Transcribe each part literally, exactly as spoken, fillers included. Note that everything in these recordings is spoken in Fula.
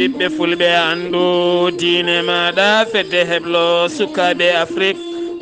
Ɓiɓɓe fulɓe, anndu diine maaɗa, fedde heblo sukaaɓe Afrik.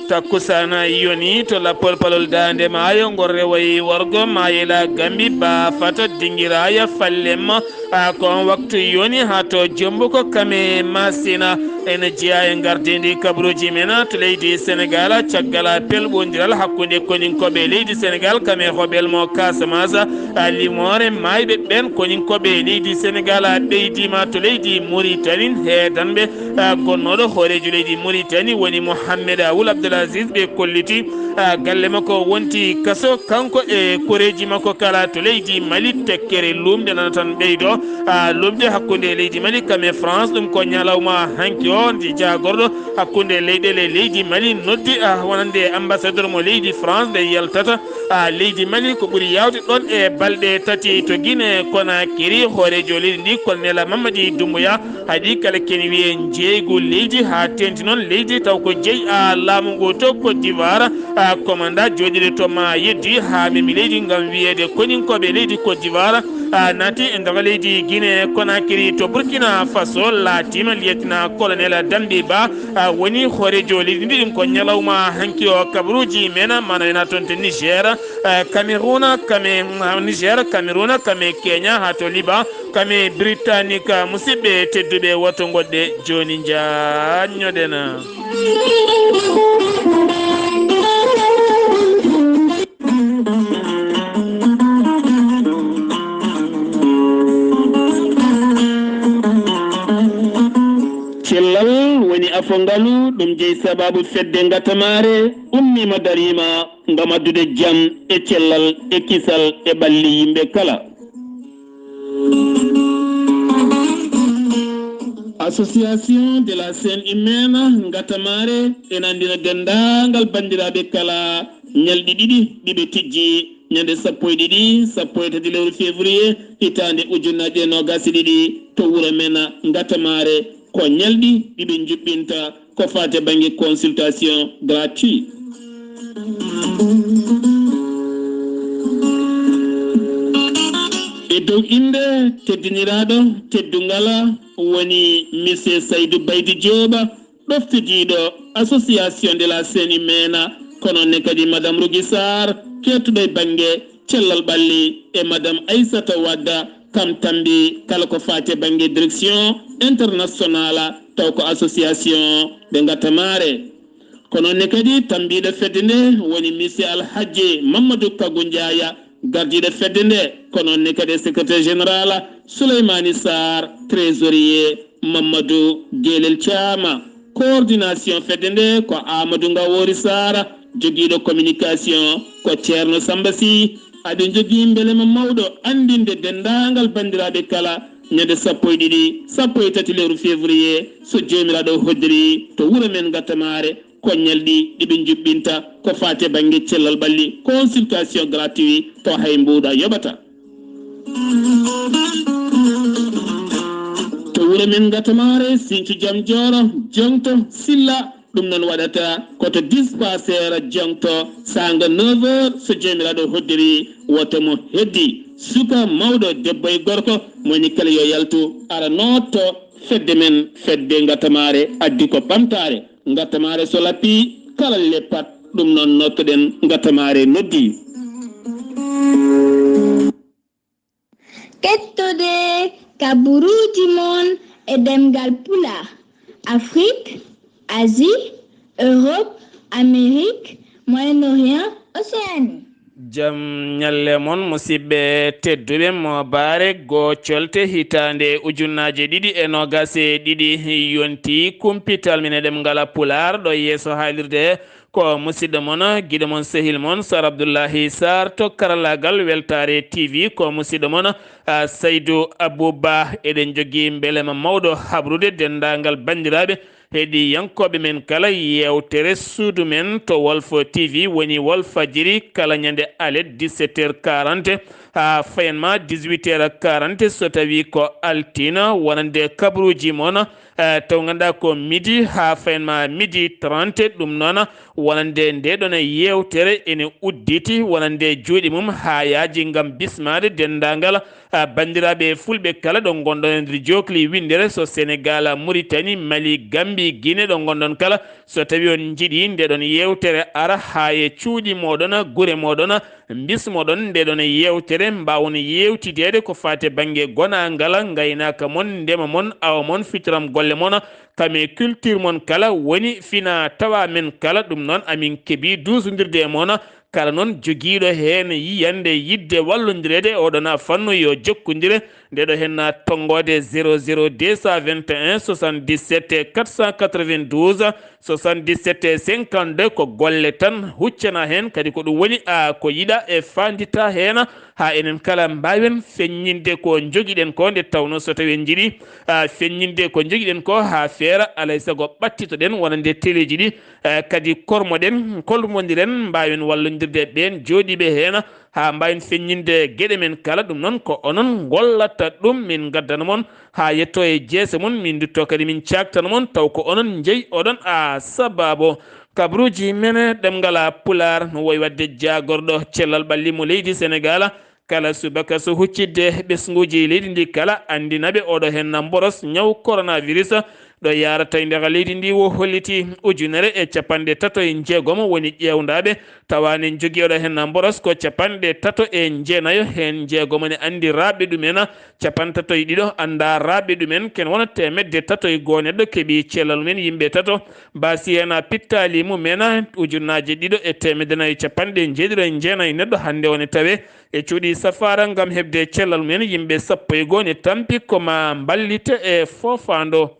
Takkusana yoni to lappol palol daande maayo, ngol rewoyi worgo maayela Gambi, baa fato dingiraaya fallem. A ko on waktu yoni haa to Jombuko kame Masina. Ene jeyaa e ngardiindi kabaruuji men to leydi Senegal, caggal pelɓondiral hakkunde koninkooɓe leydi Senegal kame hoɓel mo Casamance. A limoore maayɓe ɓen koninkooɓe leydi Senegal a ɓeydiima to leydi Mauritanie. Heedanɓe, a, gonnooɗo hooreejo leydi Mauritanie woni Mohamed Ould Abdel Aziz, ɓe kolliti, a, galle makko wonti kaso, kanko e koreeji makko kala to leydi Mali. Tekkere lumnde nana tan ɓeydo, a, lumnde hakkunde leydi Mali kame France. Ɗum ko ñalawma hanki o, nde jaagorɗo hakkunde leyɗeele leydi Mali noddi, a, wonande ambassadeur mo leydi France nde yaltata, a, leydi Mali ko ɓuri yaawde ɗon e balɗe tati to Guinée Conakry. Hooreejo leydi ndi, Colonel Mamadi Doumbouya, haɗi kala ken wiye njeeygu leydi haa teenti noon leydi taw ko jeyi, a, laamu ngu to Côte d'Ivoire. A, commandant jooɗiiɗo to ma yeddi haa memi leydi ngam wiyeede koninkooɓe leydi Côte d'Ivoire, a, naati e nder leydi Guinée Conakry to Burkina Faso, laatiima lieutenant colonel Dambi Ba, a, woni hooreejo leydi ndi. Ɗum ko ñalawma hanki o kabaruuji men, mana ena toon to Niger, a, Cameroun, kame, a, Niger, Cameroun, kame Kenya, haa to Liban, kame Britannique. Musidɓe tedduɓe, woto ngoɗɗe jooni, njaanñoɗen. Cellal woni afo ngalu, ɗum jeyi sababu fedde ngatamaare ummiima dariima ngam addude jam e cellal e kisal e ɓalli yimɓe kala. Association de la Seine Humaine ngatamaare ena anndina denndaangal banndiraaɓe kala ñalɗi ɗiɗi ɗi ɓe tijji, ñande sappo e ɗiɗi, sappo e tati lewru février, hitaande ujunnaaje noogaas e ɗiɗi, to wuro men ngatamaare. Ko ñalɗi ɗi ɓe njuɓɓinta ko faati e bannge consultation gratuit. E dow innde teddiniraaɗo teddungal woni Monsieur Saydou Baydi Diop, ɗoftidiiɗo Association de la Seine Humaine, kono ne kadi Madame Rougui Sarr, keertuɗo e bannge cellal ɓalli, e Madame Aissata Wade, kam tambi kala ko faati e bannge direction international, taw ko association ɓe ngatamaare. Ko noon ne kadi tambiiɗo fedde nde woni Monsieur Alhaji Mamadou Kagou Ndiaye, gardiiɗo fedde nde, ko noon ne kadi secrétaire général Souleymani Sarr, trésorier Mamadou Gelel Thiam. Coordination fedde nde ko Amadou Ngawori Sarr, jogiiɗo communication ko Ceerno Samba Sy. Aɗen jogii mbelema mawɗo anndinde denndaangal banndiraaɓe kala ñande sappo e ɗiɗi, sappo e tati lewru février, so Joomiraaɗo hoddiri, to wuro men Ngatamaare, ko ñalɗi ɗi ɓe njuɓɓinta ko faati e bannge cellal ɓalli, consultation gratuit, taw hay mbuuɗa yoɓata. To wuro men Ngatamaare, Sinthiou Diam Dioro, Joŋto, Silla, ɗum noon waɗata ko to dispensaire Joŋto, saanga neuf heures, so Joomiraaɗo hoddiri, woto mo heddi. Suka, mawɗo, debbo e gorko, mo woni kala yo yaltu, ara nootto fedde men, fedde Ngatamaare, addi ko ɓamtaare. Ngatamaare so lappii, kala leppat, ɗum noon nottoɗen Ngatamaare noddi. Kettude kaburuuji mon e ɗemngal Pulaar, Afrik, Asie, Europe, Amérique, Moyen-Orient, Océanie. Jam ñalle mon, musidɓe tedduɓe, mo baare goo colte hitaande ujunnaaje ɗiɗi e noogaas e ɗiɗi yonti kumpital men e ɗemngal Pulaar ɗo yeeso haalirde. Ko musidɗo mon, giɗo mon, sehil mon, Sar Abdullahi Sar to karallaagal Weltaare T V. Ko musidɗo mon, a, Saydu Abuba. Eɗen jogii mbelema mawɗo habrude denndaangal banndiraaɓe heɗiyankooɓe men kala yeewtere suudu men to Walf T V, woni Walfadjiri, kala ñande alet dix-sept heures quarante haa fayanma dix-huit heures quarante, so tawii ko altine, wonande kabaruuji mon Eh, taw ngannduɗaa ko midi haa fayin ma midi trente, ɗum noon wonande nde ɗon yeewtere ene udditi, wonande juuɗe mum haa yaaji ngam bismaade denndaangal, ah, banndiraaɓe fulɓe kala ɗo ngonɗon e nder jookli winndere, so Senegaal, Muritani, Mali, Gambi, Gine, ɗo ngonɗon kala, so tawi on njiɗi nde ɗon yeewtere ara haa e cuuɗi mooɗon, gure mooɗon, mbismoɗon nde ɗon yeewtere, mbaawon yeewtideede ko faati e bannge gonaangal, ngaynaaka mon, ndema mon, awa mon, fitiram golle mon, kam e culture mon kala woni fina tawa men kala. Ɗum noon, amin kebi duusondirde e mon, kala noon jogiiɗo heen yiyannde, yiɗde wallondireede e oɗon fannu, yo jokkondir nde ɗo heen tonngoode zéro zéro deux cent vingt et un soixante-dix-sept quatre cent quatre-vingt-douze, soixante-dix-sept cinquante-deux, ko golle tan huccana heen, kadi ko ɗum woni, a, ko yiɗa e faandita heen, haa enen kala mbaawen feññinde ko njogiɗen ko, nde tawnoo so tawi en njiɗi, a, feññinde ko njogiɗen ko haa feera, alay sago ɓattitoɗen wonande teleeji ɗi, a, kadi kormoɗen, kolmondiren, mbaawen wallondirde ɓeen jooɗiiɓe heen, haa mbaawen feññinde geɗe men kala. Ɗum noon ko onon ngollata ɗum, min ngaddana mon haa yetto e jeese mum, min ndutto kadi min caaktana mon, taw ko onon njeyi oɗon a sabaabu. Kabaruuji men e ɗemngal Pulaar no woy waɗde jaagorɗo cellal ɓalli mo leydi Senegaal. Kala subaka so huccidde ɓesnguuji leydi ndi kala, anndina ɓe oɗo heen na mboros ñaw coronavirus, ɗo yaarata e nder leydi ndi, o holliti ujunere e capanɗe tato e jeegom woni ƴeewndaaɓe, tawa ne njogii oɗo heen mboros ko capanɗe tato e jeenayo, heen jeegom ne anndiraaɓe ɗumen, capanɗe tato e ɗiɗo anndaraaɓe ɗumen, ken wona teemedde tato e goo neɗɗo keɓi cellal mum en, yimɓe tato mbaasi heen pittaali mum en, ujunnaaje ɗiɗo e teemedde nayi capanɗe njeeɗiɗo e jeenayi neɗɗo hannde o ne tawe e cuuɗi safaara ngam heɓde cellal mum en, yimɓe sappo e goo ne tampi ko ma mballite e foofaando.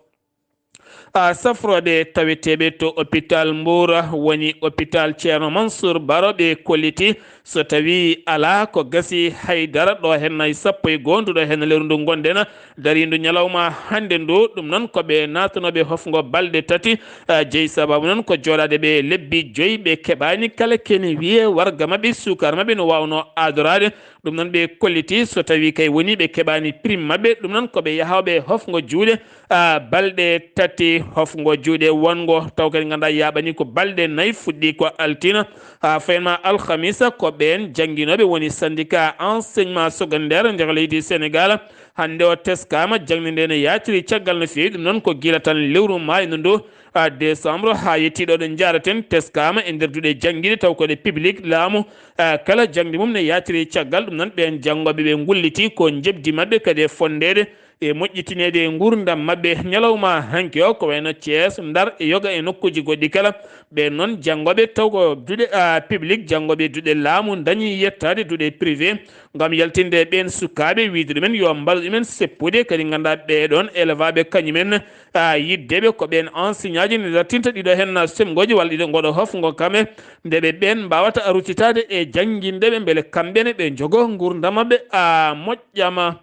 A, safrooɓe taweteeɓe to hôpital Mbour woni hôpital Ceerno Mansour Baro ɓe kolliti, so tawi alaa ko gasi hay dara, ɗo heen nay sappo e goo ndu, ɗo heen lewru ndu ngonɗen, dariindu ñalawma hannde ndu. Ɗum noon ko ɓe naatanooɓe hofngo balɗe tati, a, jeyi sababu noon ko jooɗaade ɓe lebbi joyi, ɓe keɓaani kala kene wiyee warga maɓɓe, suukar maɓɓe no waawnoo aadoraade. Ɗum noon ɓe kolliti so tawi kay woni ɓe keɓaani prime maɓɓe, ɗum noon ko ɓe yahooɓe hofngo juuɗe, a, balɗe tati hofngo juuɗe wonngo, taw kadi ngannduɗaa yaaɓani ko balɗe nayi, fuɗɗi ko altine haa fayin ma alhamisa. Ko ɓeen jannginooɓe woni syndicat enseignement secondaire nder leydi Senegaal. Hannde o teskaama, jaŋde nde ne yaaciri caggal no feewi, ɗum noon ko gila tan lewru maayndu ndu, a, décembre haa yettii ɗo ɗo njaaraten, teskaama e nder duɗe janngiiɗe taw ko ɗe public laamu, a, kala jaŋde mum ne yaaciri caggal. Ɗum noon ɓeen janngooɓe ɓe ngulliti ko njeɓdi maɓɓe kadi e fonndeede e moƴƴitineede e nguurndam maɓɓe. Ñalawma hanki o ko wayno Thiès, Ndar e yoga e nokkuuji goɗɗi kala. Ɓeen noon janngooɓe taw ko duɗe, a, public, janngooɓe duɗe laamu ndañi yettaade duɗe privé ngam yaltinde ɓeen sukaaɓe, wiyde ɗumen yo mbaɗ ɗumen seppude, kadi ngannduɗaa ɓee ɗoon élève aaɓe kañumen, a, yiddeɓe ko ɓeen enseignant ji ne dartinta ɗiɗo heen semgooji walla ɗiɗo ngoɗo hofngo kame, nde ɓe ɓeen mbaawata ruttitaade e jannginde ɓe, mbele kamɓe ne ɓe njogoo nguurndam maɓɓe a moƴƴama.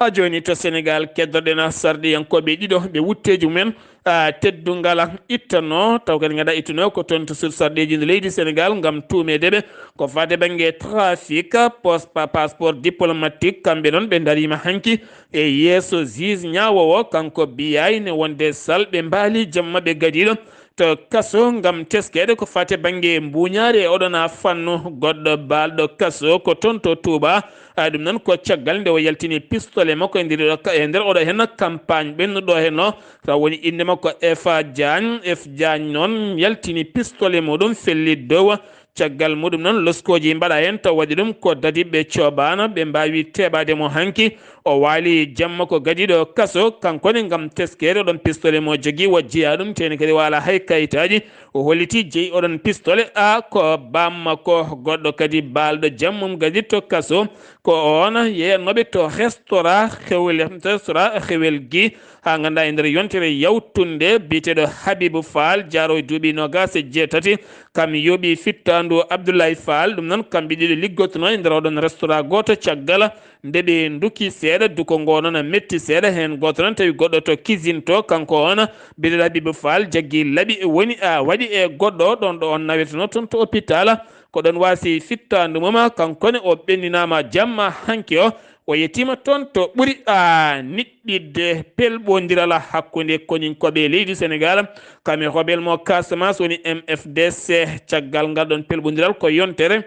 A, jooni to Senegaal, keddoɗen sarɗiyankooɓe ɗiɗo ɓe wutteeji mumen, a, teddungal ittanoo, taw kadi ngannduɗaa ittunoo ko toon to suudu sarɗiyeeji nder leydi Senegaal ngam tuumeede ɓe ko faati bannge trafic pos-, pa-, passeport diplomatique. Kamɓe noon ɓe ndariima hanki e yeeso juge ñaawoowo, kanko Biaye, ne wonde sal ɓe mbaali jamma ɓe gadiiɗo to kaso ngam teskeede ko faati bannge mbuuñaari e oɗon fannu. Goɗɗo baalɗo kaso ko toon to Touba. A, ɗum noon ko caggal nde o yaltini pistolet makko e nder ɗo ka-, e nder oɗo heen campagne ɓennuɗo heen o, taw woni innde makko Efa Diagne. F Diagne noon yaltini pistolet muɗum, felli dow. Caggal muɗum noon, loskooji mbaɗa heen, taw waɗi ɗum ko dadiɓe coobaano, ɓe mbaawi teɓaade mo hanki. O waali jamma ko gadiiɗo kaso, kanko ne ngam teskeede oɗon pistolet mo jogii, o jeyaa ɗum, tee ne kadi o alaa hay kayitaaji. O holliti jeyi oɗon pistolet, a, ko bammakko. Goɗɗo kadi baalɗo jammum gadi to kaso, ko oon yeeyatnooɓe to restaurant Xewel, restaurant Xewel gi, haa ngannduɗaa e nder yontere yawtunde, biyeteeɗo Habibu Faal, jaaroowo e duuɓi noogaas e jeetati, kam yooɓi fittaandu Abdoulaye Faal. Ɗum noon, kamɓe ɗiɗo liggotonoo e nder oɗon restaurant gooto. Caggal nde ɓe nduki seeɗa, duko ngoo noon metti seeɗa, heen gooto noon tawi goɗɗo to cuisine to, kanko oon biyeteeɗo Habibu Faal jaggi laɓi, woni a waɗi e goɗɗo ɗoon ɗo on nawetenoo toon to hôpital. Ko ɗoon waasi fittaandu mum, kanko ne o ɓenninaama jamma hanki o. O yettiima toon to ɓuri, a, niɓɓiɗde pelɓondiral hakkunde koninkooɓe leydi Senegaal, kam e rebel mo Casamance woni M F D C. Caggal ngal ɗoon pelɓondiral ko yontere,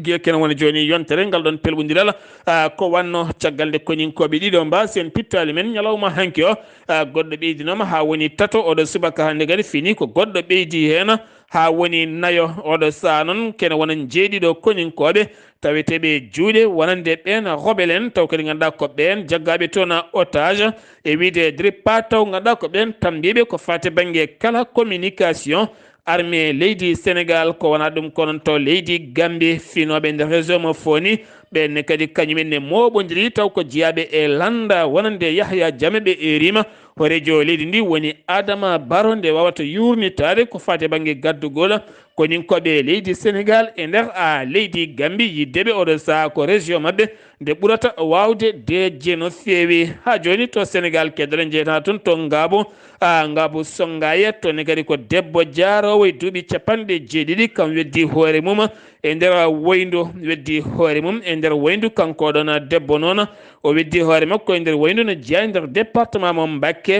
giya kene woni jooni yontere ngal ɗoon pelɓondiral, a, ko wanno caggal nde koninkooɓe ɗiɗo mbaasi en pittaali men ñalawma hanki o, a, goɗɗo ɓeydinooma haa woni tato, oɗo subaka hannde kadi fini ko goɗɗo ɓeydi heen haa woni nayo. Oɗo saha noon kene wona njeeɗiɗo koninkooɓe taweteeɓe e juuɗe wonande ɓeen rebel en, taw kadi ngannduɗaa ko ɓeen jaggaaɓe toon otage e wiyde DRIPA, taw ngannduɗaa ko ɓeen tammbiiɓe ko faati bannge kala communication armée leydi Senegaal. Ko wonaa ɗum ko noon to leydi Gambie, finooɓe nder région mo Foni, ɓeen ne kadi kañum en ne mooɓondiri taw ko jeyaaɓe e lannda wonande Yahya Jammeh, ɓe eeriima hooreejo leydi ndi woni Adama Barrow nde wawata yuurnitaade ko faati bannge gaddugol koninkooɓe leydi Senegaal e nder, a, leydi Gambie, yiddeɓe oɗo saha ko région maɓɓe nde ɓurata waawde deeƴde no feewi. Haa jooni to Senegaal keddore njeyata toon to Ngaabu, a, Ngaabu Songaya, toon ne kadi ko debbo jaaroowo e duuɓi capanɗe jeeɗiɗi, kam weddi hoore mum e nder woyndu, weddi hoore mum e nder woyndu. Kanko ɗoon debbo noon, o weddi hoore makko e nder woyndu no jeyaa e nder département mo Mbakke.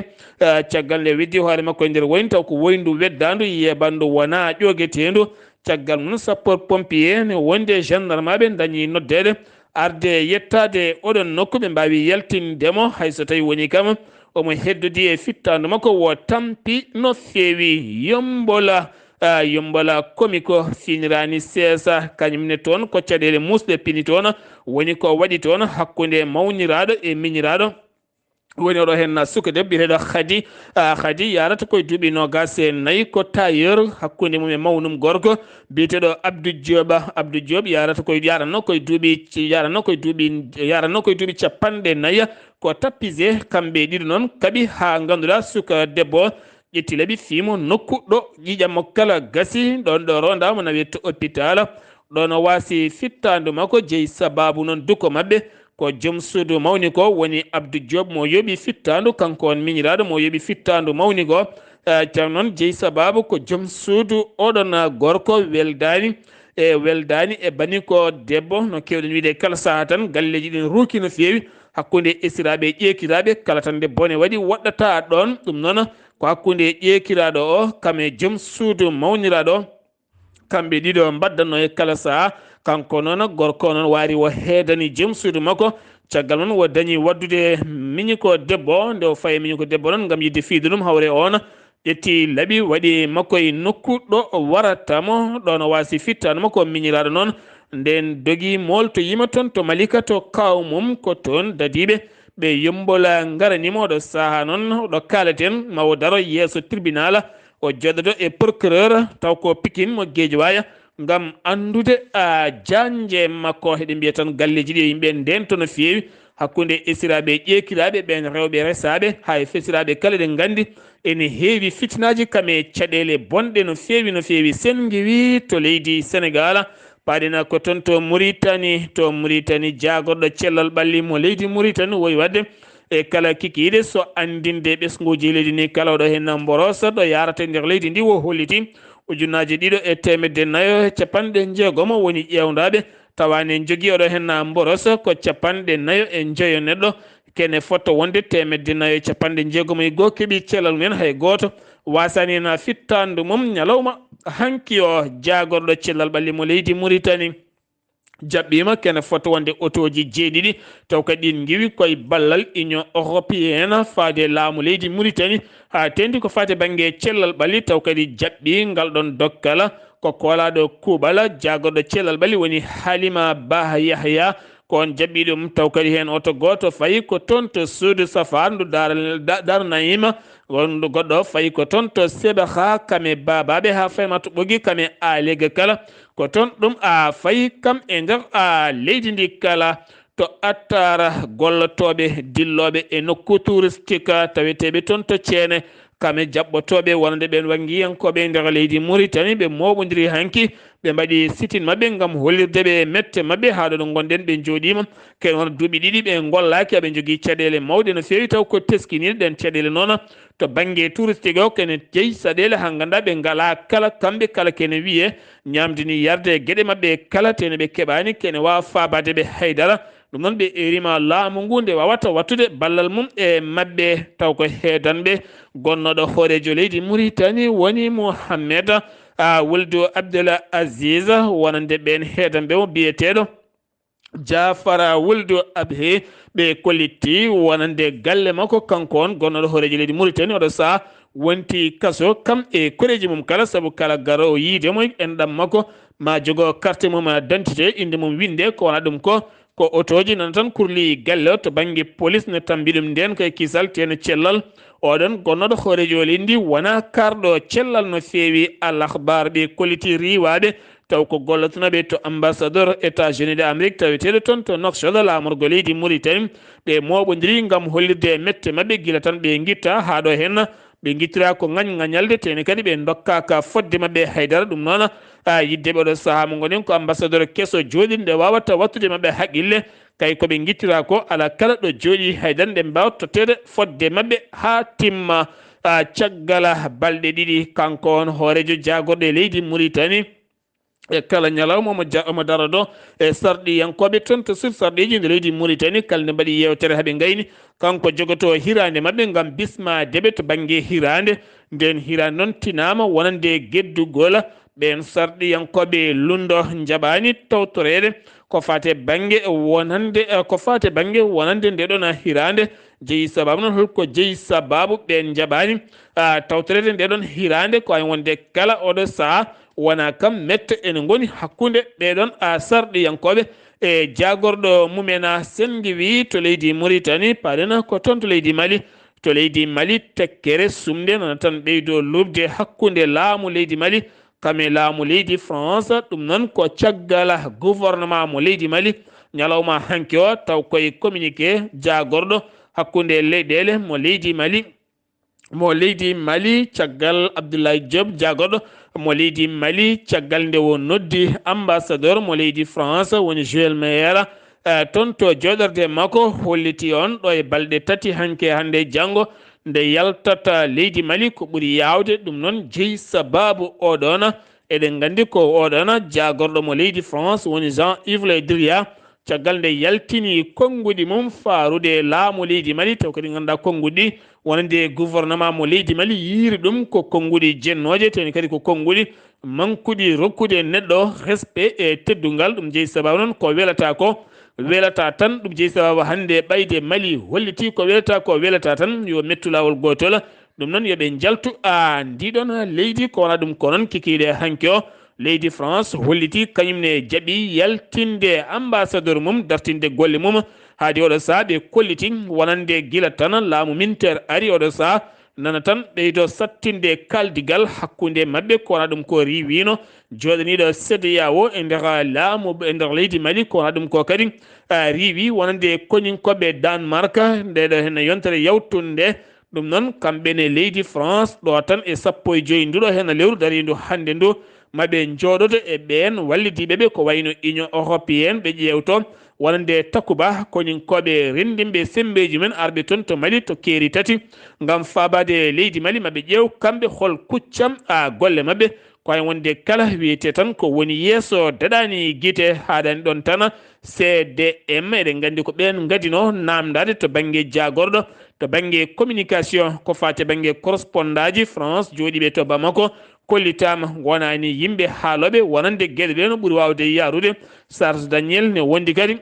Eh, caggal nde weddi hoore makko e nder woyndu, taw ko woyndu weddaandu, yeebandu, wonaa ƴoogeteendu. Caggal mum, sapeur pompier ne wonde gendarmeaɓe dañi noddeede arde yettaade oɗon nokku, ɓe mbaawi yaltinde mo, hay so tawi woni kam omo heddodi e fittaandu makko, wo tampi no feewi. Yombola, ah, Yombola Komiko finiraani seesa, kañum ne toon ko caɗeele muusɗe pini toon, woni ko waɗi toon hakkunde mawniraaɗo e miñiraaɗo. Woni oɗo heen suka debbo biyeteeɗo Khady. Ah, Khady yarata koye duuɓi noogaas e nayi, ko tailleur hakkunde mum e mawnum gorko biyeteeɗo Abdou Diop. Abdou Diop yarata koye, yaranno koye duuɓi, yaranno koye duuɓi, yaranno koye duuɓi capanɗe nayi. Ko tapissier, kamɓe ɗiɗo noon kaɓi haa ngannduɗaa suka debbo o ƴetti laabi fii mo nokku ɗo ƴiiƴam makko kala gasi, ɗoon ɗo rondaama na wiyee to hôpital. Ɗoon o waasi fittaandu makko, jeyi sabaabu noon duko maɓɓe. Ko joom suudu mawni ko woni Abdou Diop mo yoɓi fittaandu, kanko on miñiraaɗo mo yoɓi fittaandu mawni ko. Eh, ceerno noon jeyi sabaabu ko joom suudu oɗon gorko weldaani, e weldaani e bani ko debbo, no keewɗen wiyde kala sahaa tan galleeji ɗin ruuki no feewi hakkunde esiraaɓe e ƴeekiraaɓe, kala tan nde bone waɗi woɗɗata ɗoon. Ɗum noon ko hakkunde ƴeekiraaɗo o kam e joom suudu mawniraaɗo o. Kamɓe ɗiɗo mbaddano e kala sahaa. Kanko noon, gorko o noon, waari o heedani joom suudu makko. Caggal mum, o dañi waɗdude miñiko debbo o. Nde o fayi miñiko debbo noon, ngam yiɗde fiyde ɗum, hawre o oon ƴetti laabi, waɗi makko e nokku ɗo o warata mo, ɗoon o waasi fittaandu makko, o miñiraaɗo noon. Ndeen dogi, mooltoyiima toon to Malika, to kaaw mum, ko toon dadiiɓe ɓe Yombola ngarani mo. Oɗo sahaa noon, ɗo kaalaten, ma o daro yeeso tribunal, o jooɗoto e procureur, taw ko Pikine mo Guédiawaye, ngam anndude, a, jaŋde makko. Eɗen mbiya tan galleeji ɗi yo yimɓe ndento no feewi hakkunde esiraaɓe e ƴeekiraaɓe, ɓeen rewɓe resaaɓe, haa e fesiraaɓe kala, eɗen nganndi ene heewi fitinaaji kam e caɗeele bonɗe no feewi, no feewi. Sen ngiwi to leydi Senegaal, paaɗen ko toon to Muritani, to Muritani, jaagorɗo cellal ɓalli mo leydi Muritani woyi waɗde e kala kikiiɗe so anndinde ɓesnguuji leydi ndi kala. Oɗo heen mborosa ɗo yaarata e nder leydi ndi, o holliti ujunnaaje ɗiɗo e teemedde nayo e capanɗe jeegom woni ƴeewndaaɓe, tawa ne njogii oɗo heen mborosa ko capanɗe nayo e njeyo neɗɗo. Kene fotto wonde teemedde nayo e capanɗe jeegom e goo keɓii cellal mum en, hay gooto waasaani heen fittaandu mum ñalawma hanki o. Jaagorɗo cellal ɓalli mo leydi Muritani jaɓɓiima kene fotto wonde otooji jeeɗiɗi, taw kadi ɗiin ngiwi koye ballal Union Européenne faade laamu leydi Muritani, haa teeŋti ko faati bannge cellal ɓalli, taw kadi jaɓɓii ngal ɗoon dokkal ko koolaaɗo kuuɓal jaagorɗo cellal ɓalli woni Halima Bah Yahya, ko oon jaɓɓii ɗum. Taw kadi heen oto gooto fayi ko toon to suudu safaar ndu Dar, Da-, Dar Naima, wondu goɗɗo fayi ko toon to Sebaha kam e baabaaɓe haa fayma to Ɓogi kam e Alega kala. Ko toon ɗum a fayi kam e nder a leydi ndi kala. To Attara, gollotooɓe dillooɓe e nokku touristique taweteeɓe toon to Ceene, kam e jaɓɓotooɓe wonande ɓeen wanngiyankooɓe e nder leydi Muritani, ɓe mooɓondiri hanki, ɓe mbaɗi sitin maɓɓe ngam hollirde ɓe mette maɓɓe. Haa ɗo ɗo ngonɗen, ɓe njooɗiima kene wona duuɓi ɗiɗi, ɓe ngollaaki, aɓe njogii caɗeele mawɗe no feewi, taw ko teskiniiɗe ɗeen caɗeele noon. To bannge touristique o, kene jeyi caɗeele haa ngannduɗaa ɓe ngalaa kala, kamɓe kala kene wiyee ñaamde ni yarde e geɗe maɓɓe kala, tene ɓe keɓaani kene waawa faabaade ɓe haydara. Ɗum noon ɓe erima laamu ngu nde wawata wattude ballal mum e maɓɓe, taw ko heedanɓe. Gonnooɗo hooreejo leydi Muritani woni Mohammed a Wuldu Abdel Aziz, wonande ɓeen heedanɓe o biyeteeɗo Jafara Wuldu Abhe. Ɓe kollitti wonande galle makko, kanko on gonnooɗo hooreejo leydi Muritani, oɗo saha wonti kaso, kam e koreeji mum kala, sabu kala garoowo yiide mo, enɗam makko ma jogo carte mum d'identité, innde mum winnde, ko wona ɗum ko ko otooji nana tan kurli galle o. To bannge polis ne tambi ɗum ndeen koye kisal, teno cellal. Oɗon gonnooɗo hooreejo leydi ndi wona karɗo cellal no feewi. Al Akhbar ɓe kolliti riiwaaɓe taw ko gollotonooɓe to ambassadeur États-Unis d'Amérique taweteeɗo toon to Nouakchott, laamorgo leydi Mauritanie. Ɓe mooɓondiri ngam hollirde mette maɓɓe gila tan ɓe ngitta haa ɗo heen. Ɓe ngittira ko ŋañ-ŋañalde, teni kadi ɓe ndokkaaka fodde maɓɓe haydara. Ɗum noon, a, yidde ɓe ɗo sahaa mo ngonen ko ambassadeur keso jooɗiiɗo nde waawata wattude maɓɓe haqqille. Kay ko ɓe ngittira ko, ala kala ɗo jooɗi haydara nde mbaawa totteede fodde maɓɓe haa timma. A, caggal balɗe ɗiɗi, kanko on hooreejo jaagorɗe leydi Mauritanie, e kala ñalawma omo ja-, omo daro ɗo e sarɗiyankooɓe toon to sur sarɗiiji nde leydi Mauritanie, kala nde mbaɗi yeewtere haa ɓe ngayni, kanko jogotoo hiraande maɓɓe ngam bismaade ɓe to bannge hiraande. Nden hiraande noon tinaama wonande geddugol ɓeen sarɗiyankooɓe lunndo njaɓaani tawtoreede ko faati e bannge wonande, eh, ko faati e bannge wonande nde ɗoon hiraande. Jeyi sababu noon, holko jeyi sababu ɓeen njaɓaani, ah, tawtoreede nde ɗoon hiraande? Ko ay wonde kala oɗo sahaa wona kam mette ene ngoni hakkunde ɓee ɗoon, ah, sarɗiyankooɓe e jaagorɗo mumen, ah, Senngi wi to leydi Mauritanie, paɗen ko toon to leydi Mali. To leydi Mali, tekkere sumde nana tan ɓeydo luɓde hakkunde laamu leydi Mali kam e laamu leydi France. Ɗum noon ko caggal gouvernement mo leydi Mali ñalawma hanki o, taw koye communiqué jaagorɗo hakkunde leyɗeele mo leydi Mali, mo leydi Mali, caggal Abdoulaye Diop, jaagorɗo mo leydi Mali, caggal nde o noddi ambassadeur mo leydi France, woni Joël Meyer, eh, toon to jooɗorde makko, holliti on ɗo e balɗe tati hanki e hannde e janngo, nde yaltata leydi Mali ko ɓuri yaawde. Ɗum noon jeyi sababu oɗoon. Eɗen nganndi ko oɗoon jaagorɗo mo leydi France, woni Jean-Yves Le Drian, caggal nde yaltini konnguɗi mum faarude laamu leydi Mali, taw kadi ngannduɗaa konnguɗi wonande gouvernement mo leydi Mali yiiri ɗum ko konnguɗi jennooje, teni kadi ko konnguɗi mankuɗi rokkude neɗɗo respect e teddungal. Ɗum jeyi sababu noon ko welata ko welata tan. Ɗum jeyi sababu hannde ɓayde Mali holliti ko welata ko welata tan, yo mettu laawol gootol. Ɗum noon yo ɓe njaltu a ndiɗon leydi, ko wona ɗum ko noon kikiiɗe hanki o. Leydi France holliti kañum ne jaɓi yaltinde ambassadeur mum, dartinde golle mum. Haadi oɗo sahaa ɓe kolliti wonande gila tan laamu militaire ari oɗo sahaa nana tan ɓeydo sattinde kaldigal hakkunde maɓɓe, ko wona ɗum ko riiwino jooɗaniiɗo CEDEAO e nder laamu, e nder leydi Mali, ko wona ɗum ko kadi, ah, riiwi wonande koñinkoɓe Danemark, nde ɗo heen yontere yawtunde. Ɗum noon, kamɓe ne leydi France ɗo tan e sappo e joyi nduɗo heen lewru dariindu hannde ndu, maɓe njooɗodo e ɓeen wallidiiɓe ɓe ko wayno Union Européenne, ɓe ƴeewto wonande Takuba, koñinkoɓe renndinɓe semmbeeji men arɓe toon to Mali to keeri tati, ngam faabaade leydi Mali, maɓe ƴeew kamɓe hol kuccam a golle maɓɓe, ko hay wonde kala wiyete tan ko woni yeeso daɗaani gite, haaɗani ɗoon tan C D M. Eɗen nganndi ko ɓeen ngadino naamndaade to bannge jaagorɗo, to bannge communication, ko faati e bannge correspondaaji France jooɗiiɓe to Bamako, kollitaama, ngonaani yimɓe haalooɓe wonande geɗe ɗe no ɓuri waawde yaarude. Charles Daniel ne wondi kadi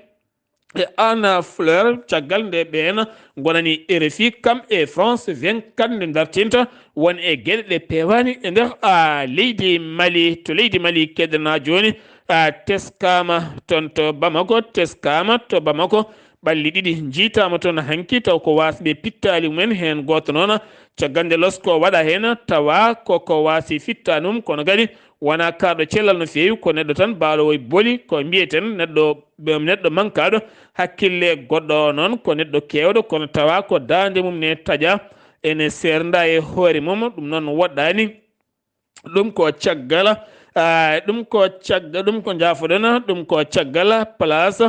e Anna Fleur, caggal nde ɓeen ngonani R F I kam e France vingt-quatre nde dartinta won e geɗe ɗe peewaani e nder, a, leydi Mali. To leydi Mali keddana jooni, a, teskaama toon to Bamako, teskaama to Bamako, ɓalli ɗiɗi njiitaama toon hanki, taw ko waasɓe pittaali mumen, heen gooto noon, caggal nde losko waɗa heen, tawa ko ko waasi fittaani mum, kono kadi wona kaaɗo cellal no feewi, ko neɗɗo tan baaloowo e boli, ko mbiyeten neɗɗo, neɗɗo mankaaɗo hakkille. Goɗɗo o noon ko neɗɗo keewɗo, kono tawa ko daande mum ne taƴa, ene seernda e hoore mum, ɗum noon woɗɗaani. Ɗum ko caggal, ah, ɗum ko caggal, ɗum ko njaafoɗon, ɗum ko caggal place,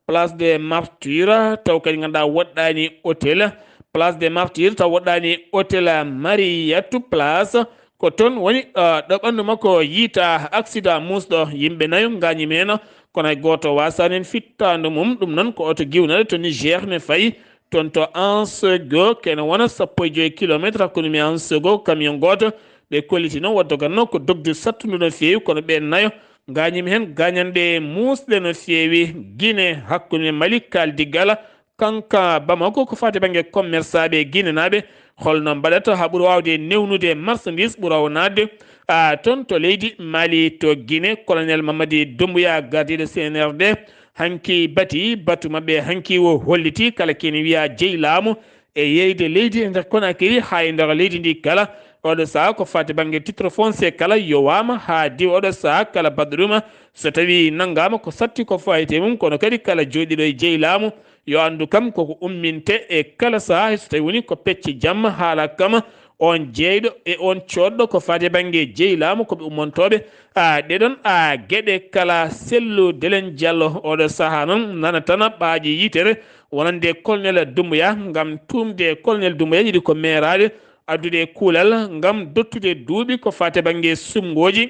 place des Martyrs, taw kadi ngannduɗaa woɗɗaani hôtel, place des Martyrs, taw woɗɗaani hôtel Mariatou Place, Ko toon woni, ah, ɗo ɓanndu makko yiita accident muusɗo. Yimɓe nayo ngaañiima heen, kono hay gooto waasaani heen fittaandu mum. Ɗum noon ko oto giwnaɗo to Niger ne fayi, toon to Ansego, kene wona sappo e joy kilometre hakkunde mum e Ansego, camion gooto. Ɓe kolliti noon wonde doganno ko dogde sattundu no feewi, kono ɓeen nayo ngaañiima heen gaañanɗe muusɗe no feewi. Gine, hakkunde Mali, Kaldigala, kanka Bamako, ko faati bannge commerçaaɓe e ginenaaɓe, holno mbaɗata haa ɓura waawde newnude marchandise ɓura o naatde, a, toon to leydi Mali, to Gine? Colonel Mamadi Doumbouya, gardiiɗo C N R D, hanki bati batu maɓɓe, hanki o holliti kala kene wiya jeyi laamu e yeyde leydi e nder Conakry haa e nder leydi ndi kala. Oɗo sahaa ko faati bannge titre foncier kala yowaama haa diwa oɗo sahaa kala baɗɗo ɗum, so tawi nanngaama ko satti ko fayte mum, kono kadi kala jooɗiiɗo e jeyi laamu yo anndu kam koko umminte e kala sahaa, hay so tawi woni ko pecce jamma haala kam, on jeyɗo e on coodɗo ko faati bannge jeyi laamu ko ɓe ummontooɓe, a, ɗeɗon, a, geɗe kala. Sellu Delen Diallo, oɗo sahaa noon nana tana ɓaaƴe yitere wonande Colonel Doumbouya ngam tuumde Colonel Doumbouya yiɗi ko meeraade addude kuulal ngam dottude duuɓi ko faati bannge sumngooji.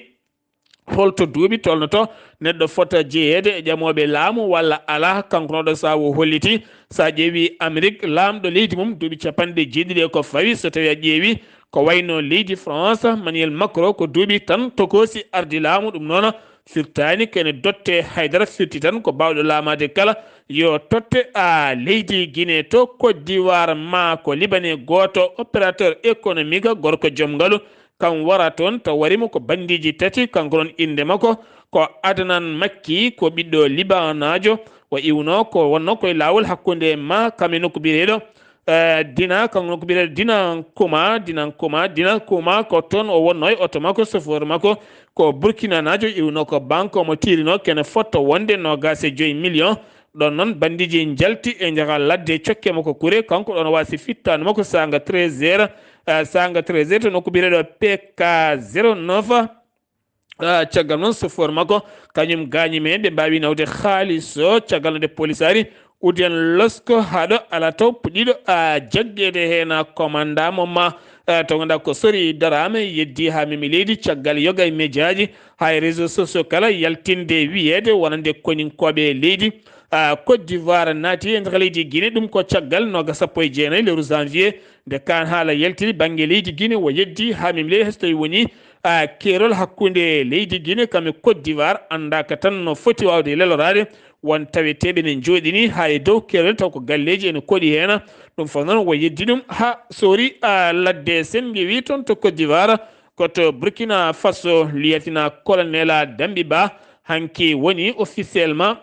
Holto duuɓi tolnoto neɗɗo fota jeyeede e ƴamooɓe laamu walla alaa? Kanko noon ɗo sahaa o holliti, so a ƴeewi Amerik, laamɗo leydi mum duuɓi capanɗe jeeɗiɗi e ko fawi, so tawi a ƴeewi ko wayno leydi France, Emmanuel Macron ko duuɓi tan tokoosi ardi laamu. Ɗum noon firtaani kene dotte haydara, firti tan ko baawɗo laamaade kala yo totte, a, leydi Guinée. To Côte d'Ivoire, ma ko Libanais gooto, opérateur économique, gorko joom ngalu, kam wara toon, taw wari mo ko banndiiji tati. Kanko noon innde makko ko Adnan Makki, ko ɓiɗɗo Libanaajo. O iwno ko wonno koye laawol hakkunde ma kam e nokku biyeteeɗo, eh, Dina, kanko nokku biyeteeɗo Dina Kuma, Dina Kuma, Dina Kuma ko toon o wonno e oto makko, chauffeur makko ko Burkinanaajo, iwno ko banque, omo tiirino kene fotto wonde noogaas e joy million. Ɗon noon banndiiji njalti e njaha ladde cokke makko kure, kanko ɗon o waasi fittaandu makko saanga treize heures, eh, saanga treize heures to nokku biyeteeɗo P K zéro neuf. Ah, caggal noon chauffeur makko kañum gaañiima heen, ɓe mbaawi nawde haalis o. Caggal no nde police ari, uddi heen losko haɗo alaa taw puɗɗiiɗo, ah, jaggeede heen, ah, commandant mo ma, ah, to ngannduɗaa ko sori daraame yeddi haa memi leydi caggal yoga e mejaaji haa e réseaux sociaux kala yaltinde wiyeede wonande koninkooɓe leydi, ah, Côte d'Ivoire naati e nder leydi Guinée. Ɗum ko caggal noogas sappo e jeenayi lewru janvier. Nde kaan haala yaltiri bannge leydi Guinée o yeddi haa memi leydi, hay so tawi woni, ah, keerol hakkunde leydi Guinée kam e Côte d'Ivoire anndaaka tan no foti waawde leloraade. Won taweteeɓe ne njooɗini haa e dow keerol taw ko galleeji ene koɗi heen. Ɗum fof noon o yeddi ɗum haa sori, ah, ladde Senngewi toon to Côte d'Ivoire. Koto Burkina Faso, lieutenant-colonel Dambi Ba hanki woni officiellement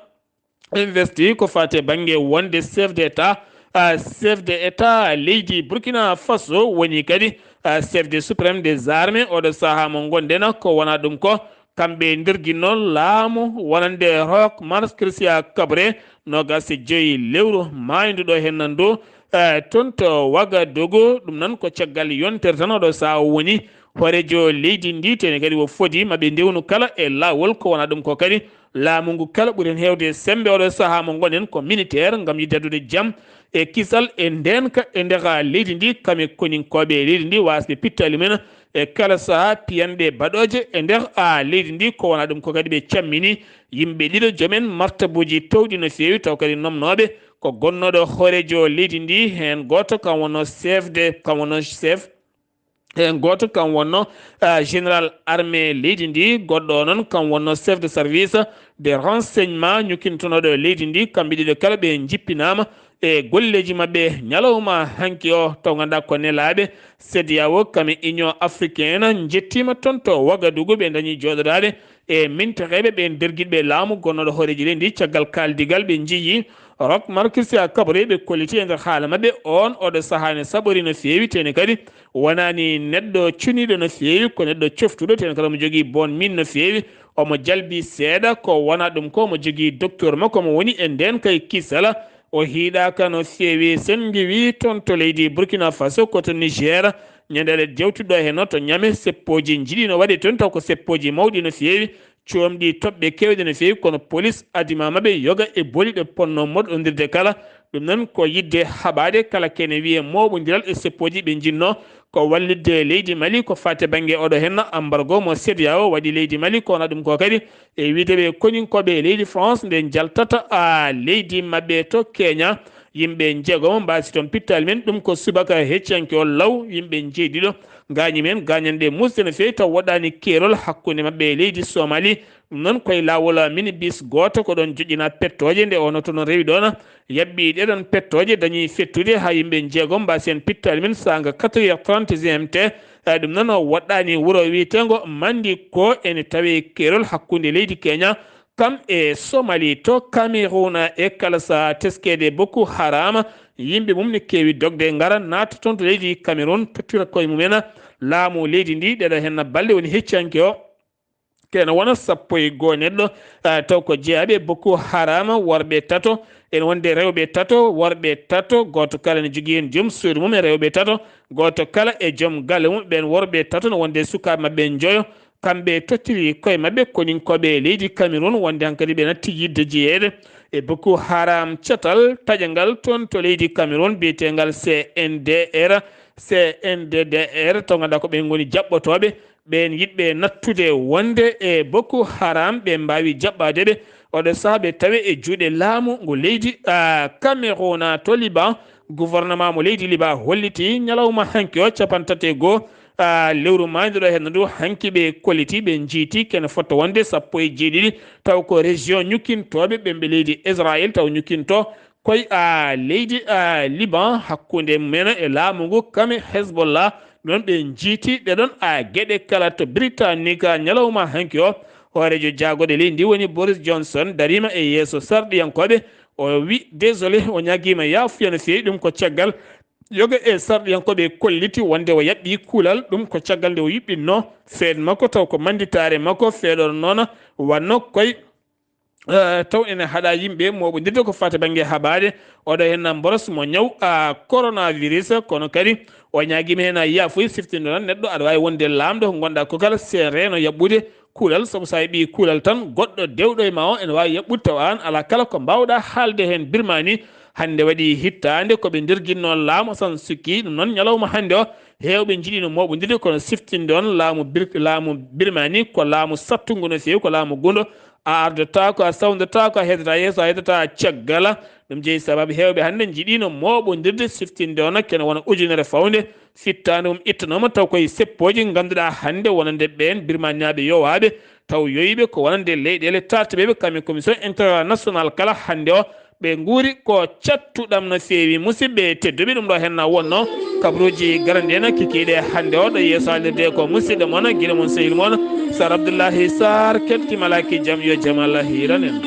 investi ko faati e bannge wonde chef d'État, ah, chef d'État leydi Burkina Faso woni kadi, ah, chef de suprême des armées. Oɗo sahaa mo ngonɗen ko wona ɗum ko kamɓe nderginno laamu wonande Roch Marc Christian Kaboré, noogas e joy lewru maayndu ɗo heen nan ɗo, eh, toon to Ouagadougou. Ɗum noon ko caggal yontere tan oɗo sahaa o woni hooreejo leydi ndi, tene kadi o fodi maɓe ndewnu kala e laawol ko wona ɗum ko kadi laamu ngu kala ɓuri heen heewde semmbe oɗo sahaa mo ngonɗen ko militaire ngam yiɗde addude jam e kisal e ndeenka e nder leydi ndi, kam e koninkooɓe leydi ndi waasɓe pittaali mumen e kala sahaa piyanɗe baɗooje e nder, a, leydi ndi. Ko wona ɗum ko kadi ɓe cammini yimɓe ɗiɗo joom en martabuuji towɗi no feewi, taw kadi nomnooɓe ko gonnooɗo hooreejo leydi ndi, heen gooto kam wonno chef de, kam wonno chef, heen gooto kam wonno, ah, général armée leydi ndi, goɗɗo o noon kam wonno chef de service de renseignement ñukkintonooɗo leydi ndi. Kamɓe ɗiɗo kala ɓe njippinaama e golleeji maɓɓe ñalawma hanki o, taw ngannduɗaa ko nelaaɓe CEDEAO kam e Union africaine njettiima toon to Ouagadougou, ɓe dañi jooɗodaade e mintereeɓe ɓe ndergiɗɓe laamu gonnooɗo hooreeji leydi ndi. Caggal kaaldigal ɓe njiyi Roch Marc Christian Kaboré, ɓe kolliti e nder haala maɓɓe, oon oɗo sahaa ne saɓori no feewi, tene kadi wonaani neɗɗo cuniiɗo no feewi, ko neɗɗo coftuɗo, tene kadi omo jogii boon miin no feewi, omo jalbi seeɗa, ko wona ɗum ko omo jogii docteur makko, omo woni e ndeen kay kisala, o hiiɗaaka no feewi. Sen ngiwi toon to leydi Burkina Faso, ko to Niger, ñande alet jewtuɗo heen o to Niamey, seppooji njiɗi no waɗe toon, taw ko seppooji mawɗi no feewi, coomɗi toɓɓe keewɗe no feewi, kono polis adimaama ɓe yoga e boli ɗe ponno moɗondirde kala. Ɗum noon ko yiɗde haɓaade kala kene wiyee mooɓondiral e seppooji ɓe njinnoo ko wallitde leydi Mali ko faati bannge oɗo henna embargo mo CEDEAO waɗi leydi Mali, kono ɗum ko kadi e wiide ɓe koninkooɓe e leydi France nde njaltata a leydi maɓɓe to Kenya. Yimɓe njeegomo mbaasi toon pittaali men, ɗum ko subaka hecciyanke o law, yimɓe njeeɗiɗo gaañi men, gaañanɗe musde no feewi taw woɗɗaani keerol hakkunde maɓɓe e leydi Somali. Ɗum noon koye laawol minibus gooto ko ɗoon joƴƴinaa pettooje, nde o no toon rewi ɗoon, yaɓɓi ɗeɗon pettooje dañi fettude haa yimɓe njeegom mbaasi heen pittaali men saanga quatre heures trente G M T. Eh, ɗum noon o woɗɗaani wuro wiyeteengo Mandi ko ene tawee keerol hakkunde leydi Kenya kam e Somali. To Cameroun e kala sahaa teskeede Boko Haram, yimɓe mum ne keewi dogde ngara naata toon to leydi Cameroun tottira koye mumen laamu leydi ndi. Ɗeɗo heen balɗe woni hecciyanke o kene wona sappo e goo neɗɗo, ah, taw ko jeyaaɓe Boko Haram, worɓe tato, ene wonde rewɓe tato, worɓe tato, gooto kala ne jogii heen joom suudu mum e rewɓe tato, gooto kala e joom galle mum. Ɓeen worɓe tato no wonde sukaaɓe maɓɓe njoyo, kamɓe tottiri koye maɓɓe koninkooɓe e leydi Cameroun, wonde hankadi ɓe natti yiɗde jeyeede e Boko Haram. Catal taƴangal toon to leydi Cameroun biyeteengal C N D R, C N D D R, taw ngannduɗaa ko ɓe ngoni jaɓɓotooɓe ɓeen yiɗɓe nattude wonde e Boko Haram, ɓe mbaawi jaɓɓaade ɓe. Oɗo sahaa ɓe tawe e juuɗe laamu ngu leydi, ah, Cameroun. To Liban, gouvernement mo leydi Liban holliti ñalawma hanki o, cappanɗe tati e goo, ah, lewru maayde ɗo henna ndu, hanki ɓe kolliti, ɓe njiiti kene fota wonde sappo e jeeɗiɗi, taw ko région ñukkintooɓe ɓen ɓe leydi Israël, taw ñukkinto koye, ah, leydi, ah, Liban, hakkunde mumen e laamu ngu kame Hezbollah. Ɗon ɓe njiiti ɗe ɗon, ah, geɗe kala. To Britannique, ah, ñalawma hanki o, hooreejo jaagoɗe leydi ndi woni Boris Johnson dariima e yeeso sarɗiyankooɓe. O wi désolé, o ñaagiima yaafuya no feewi. Ɗum ko caggal yoga e sarɗiyankooɓe kolliti wonde o yaɓɓi kuulal. Ɗum ko caggal nde o yuɓɓinno feed makko, taw ko mannditaare makko feeɗor noona wanno koye, eh, taw ene haɗa yimɓe mooɓondirde ko fati bannge haɓaade oɗo henna mboros mo ñaw, ah, coronavirus. Kono kadi o ñaagiima heen a yaafuya siftindo tan neɗɗo aɗa waawi wonde laamɗo ko ngonɗa ko kala se reeno yaɓɓude kuulal, sabu so a heɓii kuulal tan, goɗɗo dewɗo e ma o ene waawi yaɓɓude, tawa aan alaa kala ko mbaawɗaa haalde heen. Birmani hannde waɗi hittaande ko ɓe ndirginno laamu Aung San Suu Kyi. Ɗum noon, ñalawma hannde o, heewɓe njiɗino mooɓondirde, kono siftinde on laamu Bir-, laamu Birmani ko laamu sattungu no feewi, ko laamu gundo. A ardotaako, a sawndotaako, a heedotaa yeeso, a heedotaa caggal. Ɗum jeyi sababu heewɓe hannde njiɗino mooɓondirde, siftinde on kene wona ujunere fawnde. Fittaandu mum ittanooma taw koye seppooji ngannduɗaa hannde wonande ɓeen Birmaniaaɓe yowaaɓe, taw yowiiɓe ko wonande leyɗeele taartiɓeɓe, kam e commission internationale kala hannde o, ɓe nguuri ko cattuɗam no feewi. Musidɓe tedduɓe, ɗum ɗo henna wonno kabruuji garanɗi en kikiiɗe hannde o, ɗo yeeso haalirde ko musidɗo mon, gila mon, sehil mon, Sar Abdoullahi Sarr, keɓti malaki jam, yo jam Allah hiiran en.